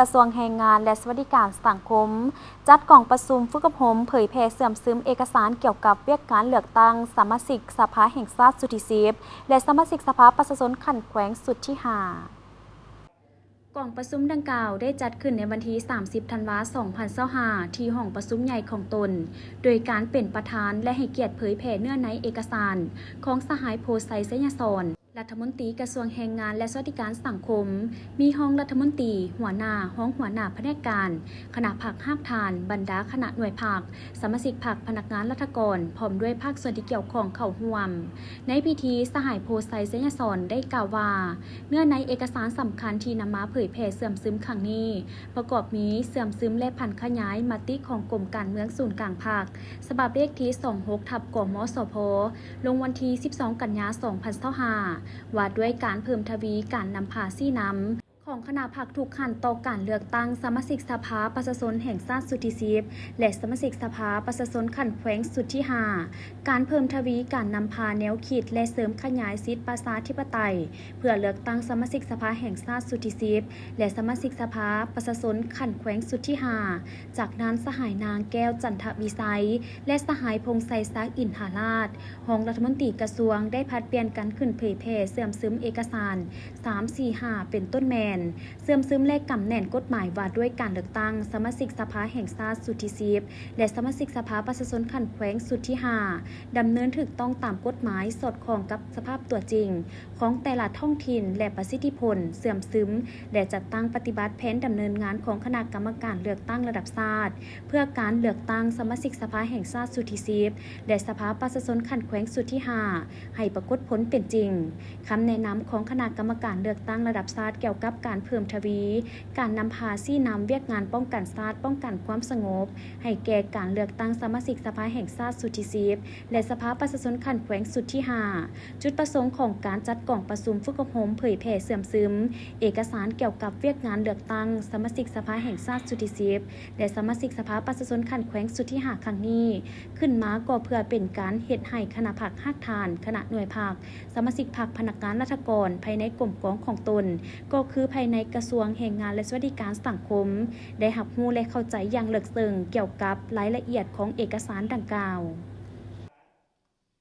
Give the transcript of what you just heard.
ກະຊວງແຮງງານ ແລະ ສະຫວັດດີການສັງຄົມ ຈັດກອງປະຊຸມຝຶກອົບຮົມເຜີຍແຜ່ເຊື່ອມຊຶມເອກະສານກ່ຽວກັບວຽກງານເລືອກຕັ້ງສະມາຊິກສະພາແຫ່ງຊາດຊຸດທີສິບ ແລະ ສະມາຊິກສະພາປະຊາຊົນຂັ້ນແຂວງຊຸດທີຫ້າ. ກອງປະຊຸມດັ່ງກ່າວໄດ້ຈັດຂຶ້ນໃນວັນທີສາມສິບ ທັນວາ ສອງພັນຊາວຫ້າ ທີ່ຫ້ອງປະຊຸມໃຫຍ່ຂອງຕົນ, ໂດຍການເປັນປະທານ ແລະ ໃຫ້ກຽດເຜີຍແຜ່ເນື້ອໃນເອກະສານຂອງສະຫາຍ ໂພໄຊ ໄຊຍະສອນ ລັດຖະມົນຕີກະຊວງແຮງງານ ແລະ ສະຫວັດດີການສັງຄົມ, ມີຮອງລັດຖະມົນຕີ, ຫົວໜ້າ, ຮອງຫົວໜ້າພະແນກການ, ຄະນະພັກຮາກຖານ, ບັນດາຄະນະໜ່ວຍພັກ, ສະມາຊິກພັກ, ພະນັກງານລັດຖະກອນ ພ້ອມດ້ວຍພາກສ່ວນທີ່ກ່ຽວຂ້ອງເຂົ້າຮ່ວມ. ໃນພິທີ, ສະຫາຍ ໂພໄຊ ໄຊຍະສອນ ໄດ້ກ່າວວ່າ, ເນື້ອໃນເອກະສານສຳຄັນທີ່ນຳມາເຜີຍແຜ່ເຊື່ອມຊຶມຄັ້ງນີ້ ປະກອບມີ ເຊື່ອມຊຶມ ແລະ ຜັນຂະຫຍາຍມະຕິຂອງກົມການເມືອງສູນກາງພັກ ສະບັບເລກທີ ສອງຫົກ ທັບ ກມສພ ລົງວັນທີ ສິບສອງ ກັນຍາ ສອງພັນຊາວຫ້າ ວ່າດ້ວຍການເພີ່ມທະວີການນຳພາຊີ້ນຳຂອງຄະນະພັກທຸກຂັ້ນຕໍ່ການເລືອກຕັ້ງສະມາຊິກສະພາປະຊາຊົນແຫ່ງຊາດຊຸດທີສິບ ແລະ ສະມາຊິກສະພາປະຊາຊົນຂັ້ນແຂວງຊຸດທີຫ້າ, ການເພີ່ມທະວີການນຳພາແນວຄິດ ແລະ ເສີມຂະຫຍາຍສິດປະຊາທິປະໄຕ ເພື່ອເລືອກຕັ້ງສະມາຊິກສະພາແຫ່ງຊາດຊຸດທີສິບ ແລະ ສະມາຊິກສະພາປະຊາຊົນຂັ້ນແຂວງຊຸດທີຫ້າ. ຈາກນັ້ນ, ສະຫາຍ ນາງ ແກ້ວ ຈັນທະວິໄຊ ແລະ ສະຫາຍ ພົງໄຊສັກ ອິນທາລາດ ຮອງລັດຖະມົນຕີກະຊວງ ໄດ້ຜັດປ່ຽນກັນຂຶ້ນເຜີຍແຜ່ເຊື່ອມຊຶມເອກະສານ ສາມ ສີ່ ຫ້າ ເປັນຕົ້ນແມ່ນ ເຊື່ອມຊຶມ ແລະ ກຳແໜ້ນກົດໝາຍວ່າດ້ວຍການເລືອກຕັ້ງສະມາຊິກສະພາແຫ່ງຊາດຊຸດທີສິບ ແລະ ສະມາຊິກສະພາປະຊາຊົນຂັ້ນແຂວງຊຸດທີຫ້າ ດຳເນີນຖືກຕ້ອງຕາມກົດໝາຍ, ສອດຄ່ອງກັບສະພາບຕົວຈິງຂອງແຕ່ລະທ້ອງຖິ່ນ ແລະ ປະສິດທິຜົນ, ເຊື່ອມຊຶມ ແລະ ຈັດຕັ້ງປະຕິບັດແຜນດຳເນີນງານຂອງຄະນະກຳມະການເລືອກຕັ້ງລະດັບຊາດ ເພື່ອການເລືອກຕັ້ງສະມາຊິກສະພາແຫ່ງຊາດຊຸດທີສິບ ແລະ ສະພາປະຊາຊົນຂັ້ນແຂວງຊຸດທີຫ້າ ໃຫ້ປາກົດຜົນເປັນຈິງ. ຄຳແນະນຳຂອງຄະນະກຳມະການເລືອກຕັ້ງລະດັບຊາດກ່ຽວກັບການເພີ່ມທະວີການນຳພາຊີ້ນຳວຽກງານປ້ອງກັນຊາດ, ປ້ອງກັນຄວາມສະຫງົບ ໃຫ້ແກ່ການເລືອກຕັ້ງສະມາຊິກສະພາແຫ່ງຊາດຊຸດທີສິບ ແລະ ສະພາປະຊາຊົນຂັ້ນແຂວງຊຸດທີຫ້າ. ຈຸດປະສົງຂອງການຈັດກອງປະຊຸມຝຶກອົບຮົມເຜີຍແຜ່ເຊື່ອມຊຶມເອກະສານກ່ຽວກັບວຽກງານເລືອກຕັ້ງສະມາຊິກສະພາແຫ່ງຊາດຊຸດທີສິບ ແລະ ສະມາຊິກສະພາປະຊາຊົນຂັ້ນແຂວງຊຸດທີຫ້າຄັ້ງນີ້ ຂຶ້ນມາກໍເພື່ອເປັນການເຮັດໃຫ້ຄະນະພັກຮາກຖານ, ຄະນະໜ່ວຍພັກ, ສະມາຊິກພັກ, ພະນັກງານລັດຖະກອນ ພາຍໃນກົມກອງຂອງຕົນ ກໍຄືພາຍໃນກະຊວງແຮງງານ ແລະ ສະຫວັດດີການສັງຄົມ ໄດ້ຮັບຮູ້ ແລະ ເຂົ້າໃຈຢ່າງເລິກເຊິ່ງກ່ຽວກັບລາຍລະອຽດຂອງເອກະສານດັ່ງກ່າວ.